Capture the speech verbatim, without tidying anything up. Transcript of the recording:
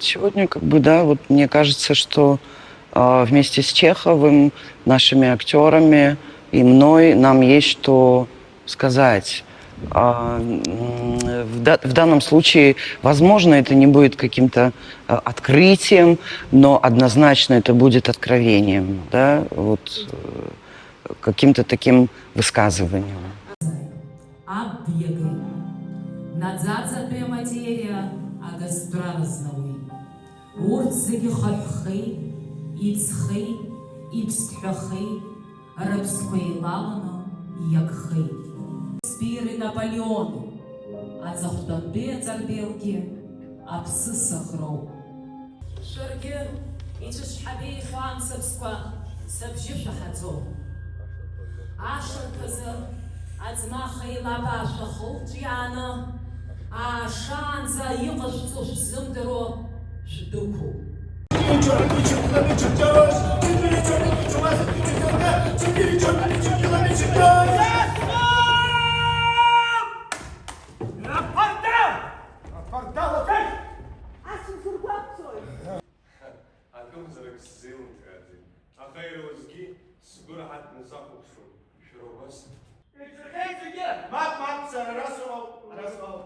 Сегодня, как бы, да, вот мне кажется, что а, вместе с Чеховым, нашими актёрами и мной нам есть что сказать. А, м, в да-, в данном случае, возможно, это не будет каким-то а, открытием, но однозначно это будет откровением, да, вот э, каким-то таким высказыванием. Аб диагеит. Наӡаӡатәи аматериа агазтәра рызнауеит. Урҭ зегьы хыҳәхеит, иӡхеит, иԥсҭҳәахеит, рыԥсқәа еилаланы иагхеит. Шекспири Наполеони, аҵыхәтәантәи аҵарбеилгьы аԥсы саӷроуп. Шәаргьы ицәышҳабеихьоу амцабзқәа сабжьы шәаҳаӡом. Ашырԥазы аӡмах еилабаашәа хылҿиааны, аашаанӡа иҟашәҵо шәзымдыруа шәдәықәуп. Акымзарак сзеилымкааӡеит, аха иара уеизгьы сгәы раҳаҭны сахәаԥшуан, шәара убас. Иҿырхеит зегьы! Мап, мап, сара ара сыҟоуп, ара сыҟоуп.